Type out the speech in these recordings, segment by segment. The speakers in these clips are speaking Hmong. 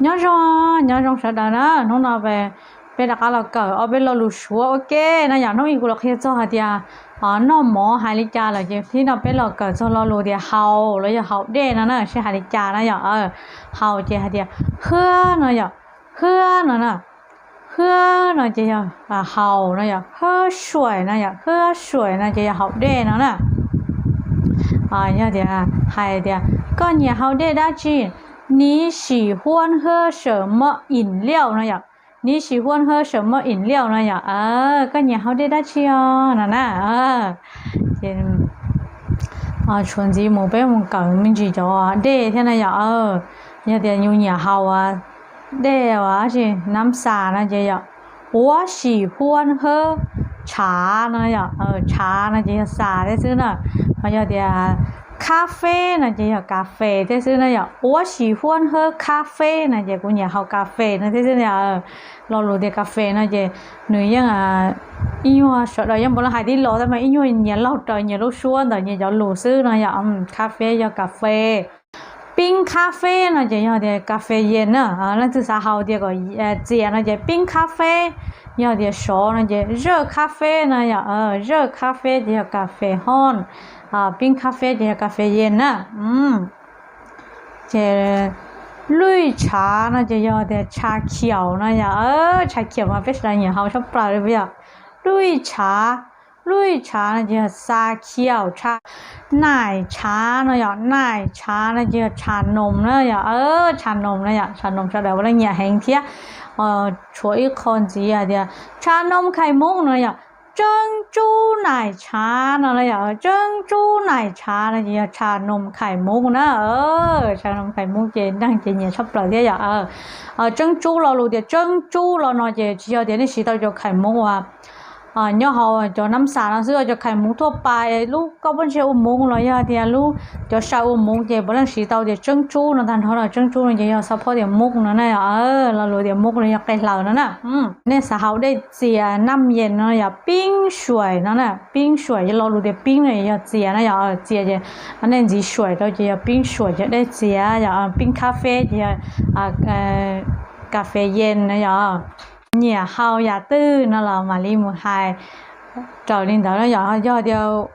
Nyob zoo, nyob zoo sawv daws na, hnub no peb rov qab los kawm ob peb lo lus Suav ua ke no yom. Hnub ib kuv los qhia txog hais tias noj mov hais li cas lawm ces thib no peb los kawm txog lo lus tias haus los yog haus dej no na, seb hais li cas na yom. Haus ces hais tias hwb no yom, hwb no na, hwb no ces yog haus no yom, hwb suaim no yom, hwb suaim no ces yog haus dej no na. Yog tias hais tias koj nyiam haus dej dab tsi, 你喜欢喝什么饮料 no yom, 你喜欢喝什么饮料 no yom, koj nyiam haus dej dab tsi os no na. Ces tshuav ntxiv mus peb mus kawm me ntsis cov dej thiab na yom. Yog tias yus nyiam haus dej uas dab tsi, nab xas no ces yog 我喜欢喝茶 no yom, 茶 no ces yog xas thiab xwb na. Ho yog tias 咖啡 no ces yog kas fes thiab xwb na yom, 我喜欢喝咖啡 no ces kuv nyiam haus kas fes no thiab xwb na. Lo lus tias kas fes no ces nws yeej ib nyuag sawv daws yeej npaum li hais tib los tab mas ib nyuag nyias laug raws nyias lub suab ntawm nyias cov lus xwb no yom. Kas fes yog kas fes. 冰咖啡 no ces yog tias kas fes yej na, leej twg xav haus tias kom txias no ces 冰咖啡. Yog tias sov no ces 热咖啡 no yom, 热咖啡 ces yog kas fes hoj, 冰咖啡 ces yog kas fes yej na. Ces 绿茶 no ces yog tias tsha khiaum no yom, tsha khiaum mas peb sawv daws nyiam haus tshaj plaws li puas yog? 绿茶, 绿茶 no ces yog xas khiaum tsha. 奶茶 no yom, 奶茶 no ces yog tsha noos na yom, tsha noos na yom, tsha noos sawv daws ua leej nyiam heev thiab. Tshuav ib qho ntxiv hais tias ชานมไข่มุก no yom, 珍珠奶茶 no na yom, 珍珠奶茶 no ces yog tsha noos khais mus na. Tsha noos khais mus ces neeg ces nyiam tshaj plaws thiab yom. 珍珠 lo lus tias 珍珠 los no ces tsis yog tias nej siv tau cov khais mus uas nyob hauv cov nab xas no xwb, cov khais mus thuaj pas lub koj pob ntseg ua mus los yog tias lub cov sai ua mus ces puav leej siv tau tias 珍珠 no tag nrho no. 珍珠 no ces yog xov phob tias mus no na, lo lus tias mus no yog qe hlaws no na. Nej xav haus dej txias น้ำเย็น no yog 冰水 no na, 冰水 yog lo lus tias 冰 no yog txias na yom, txias ces nej ntxiv 水 rau ces yog 冰水 ces dej txias yom, 冰咖啡 ces yog kas fes yej no yom. Nyiam haus yam twg no los mam li mus hais raws li ntawd no yom. Yog tias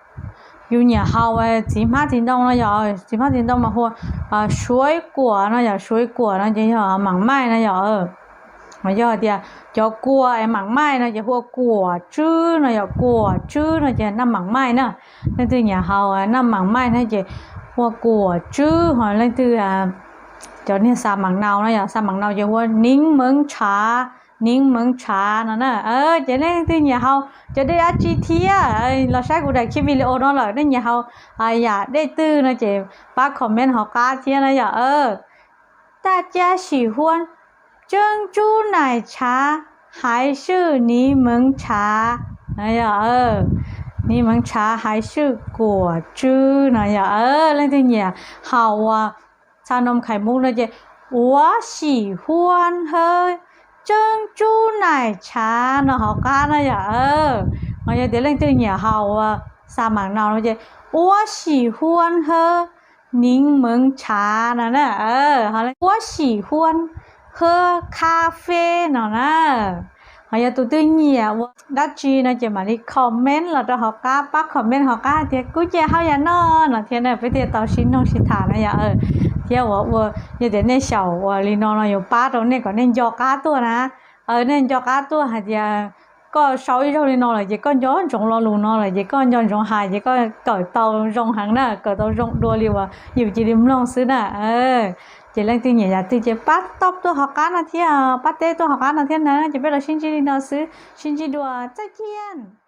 yus nyiam haus txiv hmab txiv ntoo no yom, txiv hmab txiv ntoo mas hu ua 水果 no yom, 水果 no ces yog 芒卖 no yom. Yog tias cov kua es 芒卖 no ces hu ua 果汁 no yom, 果汁 no ces น้ำ 芒卖 na. Leej twg nyiam haus น้ำ 芒卖 no ces hu ua 果汁. Ho leej twg cov niag xas มะนาว no yom, xas มะนาว ces hu ua 檸檬茶, 檸檬茶 no na. Ces leej twg nyiam haus cov dej dab tsi thiab los saib kuv daim video no lawm, nej nyiam haus yam dej twg no ces pab comment hauv qab thiab na yom. 大家喜欢珍珠奶茶还是 檸檬茶? 檸檬茶还是果汁 no yom. Leej twg nyiam haus ua tsha noos khais mus no ces 我喜欢喝珍珠奶茶 no hauv qab na yom. Ho yog tias leej twg nyiam haus ua xas มะนาว no ces 我喜欢喝 檸檬茶 no na. 我喜欢喝咖啡 no na. Ho yog tus twg nyiam ua dab tsi no ces mam li comment los rau hauv qab, pab comment hauv qab hais tias kuv nyiam haus yam no no thiab na, peb thiaj tau sib noog sib tham na yom. Thiab ua ua yog tias nej xyaum ua li no no yuav pab rau nej kom nej nco qab tuaj na. Nej nco qab tuaj hais tias koj sau ib zaug li no lawm ces koj nco ntsoov lo lus no lawm ces koj nco ntsoov hais ces koj kawm tau zoo heev na, kawm tau zoo dua li uas yus cia li mloog xwb na. Ces leej twg nyiam yam twg ces pab tau tuaj hauv qab no thiab, pab teb tuaj hauv qab no thiab na. Ces peb los sib ntsib li no xwb, sib ntsib dua, 再见.